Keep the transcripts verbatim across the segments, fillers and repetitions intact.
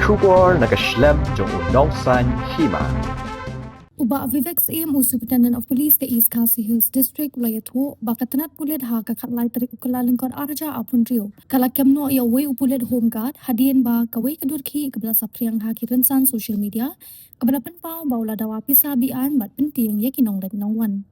Khubor na ka shlem jong u nongsaiñ hima. U Bah Vivek Syiem, u Superintendent of Police ka East Khasi Hills District, u la ïathuh ba ka tnat pulit ha ka khatlai tarik u Kyllalyngkot arhajar arphew hynriew ka la kem noh ïa uwei u pulit Home Guard hadien ba kawei ka dur khih kaba la saphriang ha ki rynsan social media kaba la pynpaw ba u la dawa pisa be-aiñ bad pyntieng ïa ki nongleit nongwan.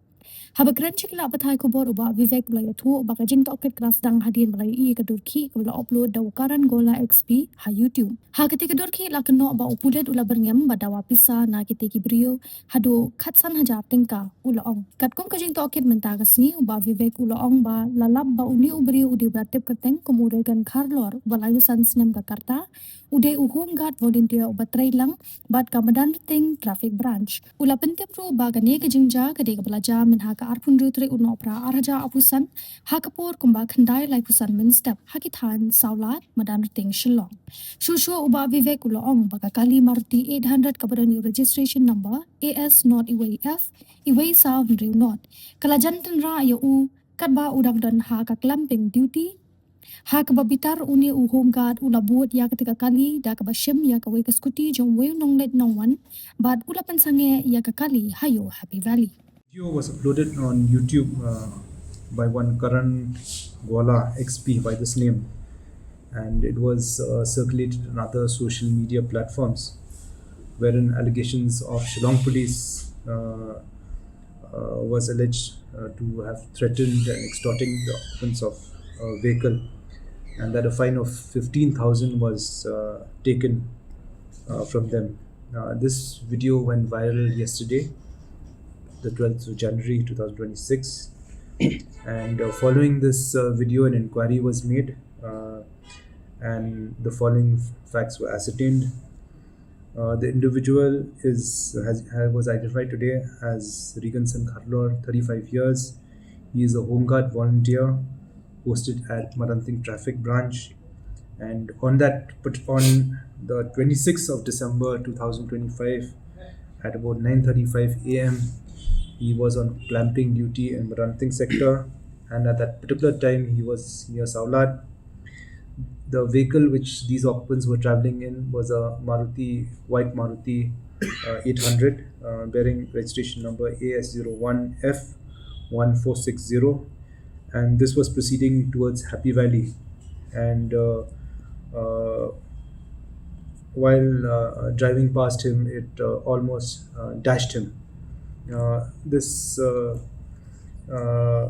Haba kren sha ki lad pathai khubor, u Bah Vivek u la ïathuh ba ka jingtohkit ka la sdang hadien ba la ïohi ïa ka dur khih kaba la upload da u Karan Gola X P ha YouTube. Ha katei ka dur khih la kynnoh ba u pulit u la byrngem bad dawa pisa na kitei ki briew haduh khatsan hajar tyngka, u la ong. Katkum ka jingtohkit mynta ka sngi, u Bah Vivek u la ong ba la lap ba une u briew u dei ba la tip kyrteng kum u Regan Kharlor, uba laiphew san snem ka rta, u dei u Home Guard volunteer uba trei lang bad ka Madanrting Traffic Branch. U la pyntip ruh ba kane ka jingjia ka dei kaba la jia mynha ka arphew hynriew tarik u Nohprah arhajar arphew san, ha ka por kumba khyndai laiphew san mynstep, ha ki thaiñ Sawlad, Madanrting, Shillong. Shuh shuh u Bah Vivek u la ong ba ka kali Maruti eight hundred kaba don ïa u registration number A S nought uwei F uwei saw hynriew nought ka la jan tynrah ïa u katba u dang don ha ka clamping duty. Ha kaba bitar, une u Home Guard u la bud ïa katei ka kali da kaba shim ïa kawei ka scooty jong uwei u nongleit nongwan bad u la pynsangeh ïa ka kali ha ïew Happy Valley. Video was uploaded on YouTube uh, by one Karan Gola X P by this name, and it was uh, circulated on other social media platforms, wherein allegations of Shillong police uh, uh, was alleged uh, to have threatened and extorting the occupants of a vehicle, and that a fine of fifteen thousand was uh, taken uh, from them. Uh, this video went viral yesterday, the twelfth of January two thousand twenty-six. And uh, following this uh, video, an inquiry was made, uh, and the following facts were ascertained. Uh, the individual is has, has was identified today as Regan Singh Kharlor, thirty-five years. He is a Home Guard volunteer posted at Madanrting Traffic Branch. And on that, but on the twenty-sixth of December two thousand twenty-five, at about nine thirty-five a m, he was on clamping duty in Madanrting sector. And at that particular time, he was near Sawlad. The vehicle which these occupants were traveling in was a Maruti, white Maruti uh, eight hundred, uh, bearing registration number A S zero one F one four six zero. And this was proceeding towards Happy Valley. And uh, uh, while uh, driving past him, it uh, almost uh, dashed him. Uh, this uh, uh,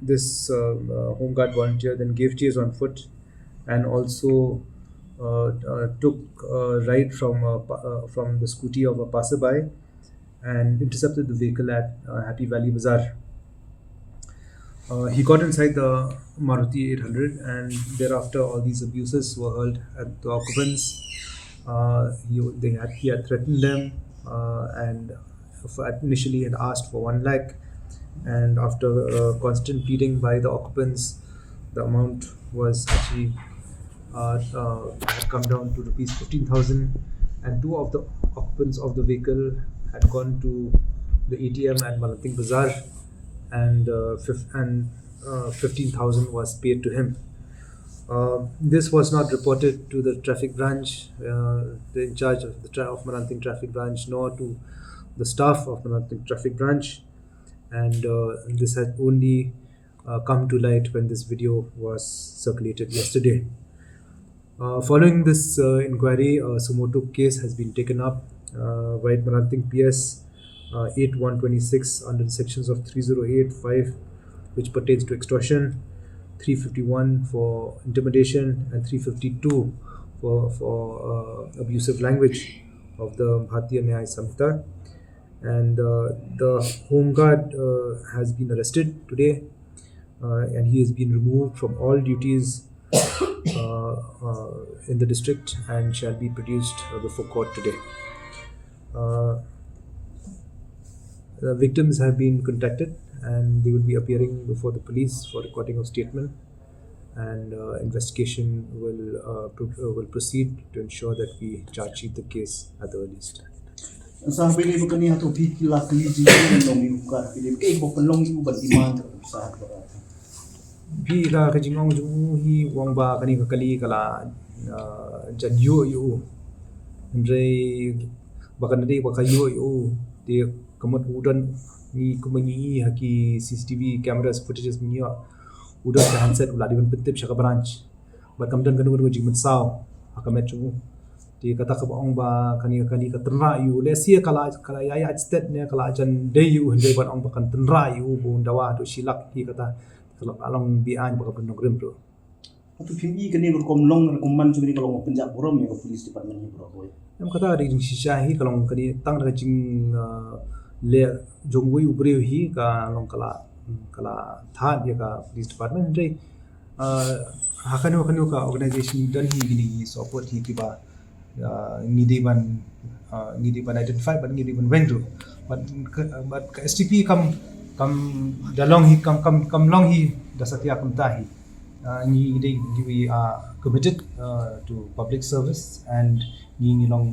this uh, uh, Home Guard volunteer then gave chase on foot and also uh, uh, took a ride from a, pa- uh, from the scooty of a passerby and intercepted the vehicle at uh, Happy Valley Bazaar. Uh, he got inside the Maruti eight hundred, and thereafter all these abuses were hurled at the occupants. Uh, he, they had, he had threatened them uh, and f- initially had asked for one lakh. And after uh, constant pleading by the occupants, the amount was actually uh, uh, had come down to rupees fifteen thousand, and two of the occupants of the vehicle had gone to the A T M at Madanrting Bazaar, and uh, fif- and uh, fifteen thousand was paid to him. Uh, this was not reported to the traffic branch, uh, the in charge of the tra- of Madanrting traffic branch, nor to the staff of Madanrting traffic branch, and uh, this had only uh, come to light when this video was circulated yesterday. Uh, following this uh, inquiry, a suo motu case has been taken up uh, by Madanrting P S uh, eight one twenty-six under the sections of three zero eight five, which pertains to extortion, three fifty-one for intimidation, and three fifty-two for, for uh, abusive language of the Bharatiya Nyaya Sanhita. And uh, the Home Guard uh, has been arrested today, uh, and he has been removed from all duties uh, uh, in the district and shall be produced uh, before court today. Uh, the victims have been contacted and they will be appearing before the police for recording of statement, and uh, investigation will uh, pro- uh, will proceed to ensure that we charge sheet the case at the earliest. Sa bini ba kani hatu phi ki la kli jingpynlong ïa u ka phi dei ka ba pynlong ïa u ban demand sa ha ka. Phi la ka jingong jong u hi wang ba kani ka kali ka la uh, jan yu yu. Hynrei ba kan dei ba ka ïoh ïoh te ka mut u don ngi kumba ngi ha ki C C T V cameras footages ngi ïoh u don ka handset u la dei ban pyntip sha ka branch. Bad kam don kano kano jingmynsaw ha ka met jong u. Te kata kaba ong ba kane kane ka tynrah ïa u, lehse ka la ka la ïa ïa stet ne ka la jan dei ïa u, hynrei ban ong ba kan tynrah ïa u ba un dawa haduh shi lak, te kata ka la long beaiñ ba ka pyndonkam ruh. Hato phim i kane ka rukom long rukom man jong kane ka long pynjah burom ïa ka police department hi bro? Em, kata ka dei jingshisha hi, ka long kane tang da ka jing, uh, leh jong uwei u briew hi ka long ka la ka la thad ïa ka police department, hynrei uh, ha kano kano ka organization don hi kine ki sohput hi kiba, uh, ngi dei ban, uh, ngi dei ban identify bad ngi dei ban weng ruh. Bad ka, bad ka S T P kam kam da long hi kam kam kam long hi da satia kumta hi. Uh, ngi dei ngi we are committed, uh, to public service and ngi ngi long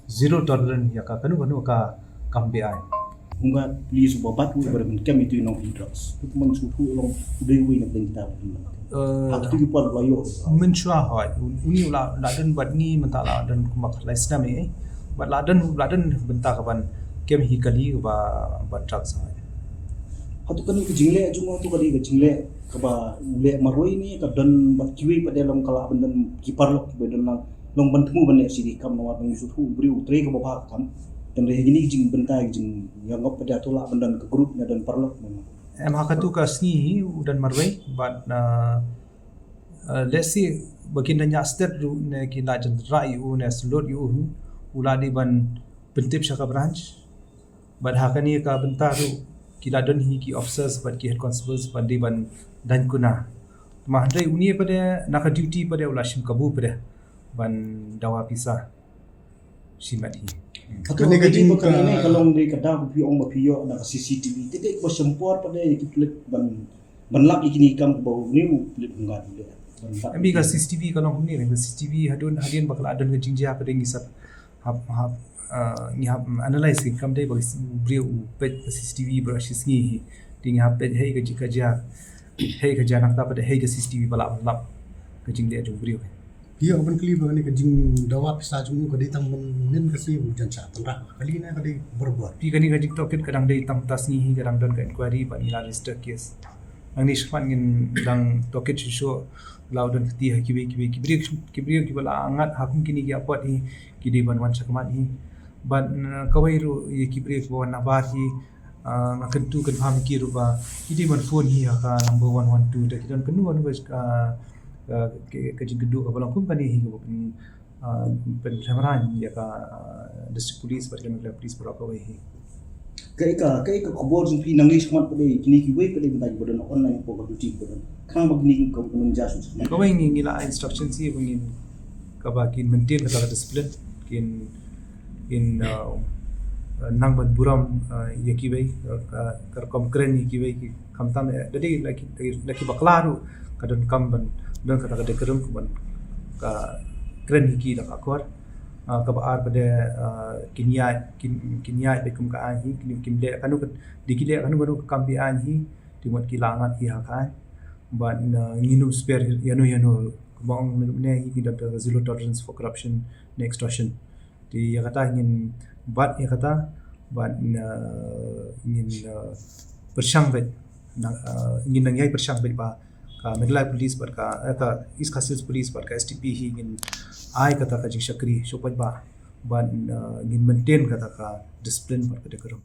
zero tolerance ïa ka kano kano ka kam beaiñ. Hynrei police uba bat u ba ban kem itu nong drugs. Itu man su tu long dei wi na deng ta. Eh, hak tu ki por la yo. Mynshuwa hoi uni la la don bad ngi mynta la don kumba lai snem eh. Bad la don la don bynta ka ban kem hi kali ba ban drugs hoi. Hato kane ka jingleh jong u, hato kane ka jingleh kaba u leh marwei ne ka don bad kiwei pat de long ka lah ban don ki paralok kiba don lang long ban thmu ban leh sidi kam nang wat nang sut hu briew trei kaba bha kam. Don re kine ki jingbynta ki jingïangop pat de hato lah ban don ka group ne don paralok ne. Em, ha katu ka sngi hi u don marwei bad, uh, uh, lehse ba kin da ñiah stet ruh ne kin da jan rah ïa u ne slot ïa u, u la dei ban pyntip sha ka branch. Bad ha kane ka bynta ruh ki la don hi ki officers bad ki head constables bad dei ban dang kuna. Ma hynrei uni pat de na ka duty pat de u la shim kabu pat de ban dawa pisa shimet hi. Hato kane ka jing ba kane ka long dei ka daw phi ong ba phi ïoh na ka C C T V. Te dei ba shempor pat de ki pulit ban ban lap ïa kine ki kam ba uni u pulit hunggat u leh. Ban lap. Em, ka C C T V ka long kumne, ka C C T V hadien hadien ba ka la don ka jingjia pat de ngi sat hap hap, uh, ngi hap analyze ki kam dei ba u briew u peit ka C C T V ba shi sngi hi. Te ngi hap peit hei ka ji ka jia hei ka jia nangta pat de hei ka C C T V ba la lap ka jingleh jong u briew. Ïa, ban kylli ba kane ka jingdawa pisa jong u ka dei tang mynnin ka sngi u jan shah tynrah kali ne ka dei barabor. Ïa, kane ka jingtohkit ka dang dei tang ta sngi hi, ka dang don ka inquiry bad ngi la register case. Nangne shakhmat ngin dang tohkit shuh shuh la u don kti ha kiwei kiwei ki briew ki briew kiba la ngat ha kum kine ki apot hi ki dei ban wan shakhmat hi. Bad, uh, kawei ruh ïa ki briew kiba wan nabar hi, uh, nga kyntu kynpham ïa ki ruh ba ki dei ban phone hi ha ka number one one two da ki don kano kano ka, uh, ka jingkynduh kaba long kum kane hi kaba pyn, uh, pynrem rang ïa ka, uh, district police bad ka Meghalaya police baroh kawei hi. Kaei ka kaei ka khubor jong phi nangne shakhmat pat de kine kiwei pat de mynta kiba don online ko ka duty kiba don khnang ba kine ki kynja shuh shuh. Kawei ngi ngi la instruction hi ba ngin kaba kin maintain kata ka discipline kin kin, uh, nang ban burom, uh, ïa kiwei, uh, ka ka rukom kren ïa kiwei ki khamtam, eh, da dei la ki la ki bakla ruh ka don kam ban don kata ka decorum ban ka kren ïa ki da ka akor. Uh, kaba ar pat de, uh, kin ïaid kin kin ïaid bad kum ka aiñ hi kin kin leh kano ka dei ki leh kano kano ka kam beaiñ hi te mut ki la ngat hi ha ka aiñ. Bad, uh, ngin ym spare ïano ïano ruh. Kumba ong mynne hi ki don ka zero tolerance for corruption and extortion. Te ïa kata ngin bat ïa kata bad, uh, ngin, uh, pyrshang beit, uh, ngin nang ïai pyrshang beit ba ka Meghalaya Police bad ka, eh, ka East Khasi Hills Police bad ka S T P hi ngin ai kata ka jingshakri shuh pat ba bad, uh, ngin maintain kata ka discipline bad ka decorum.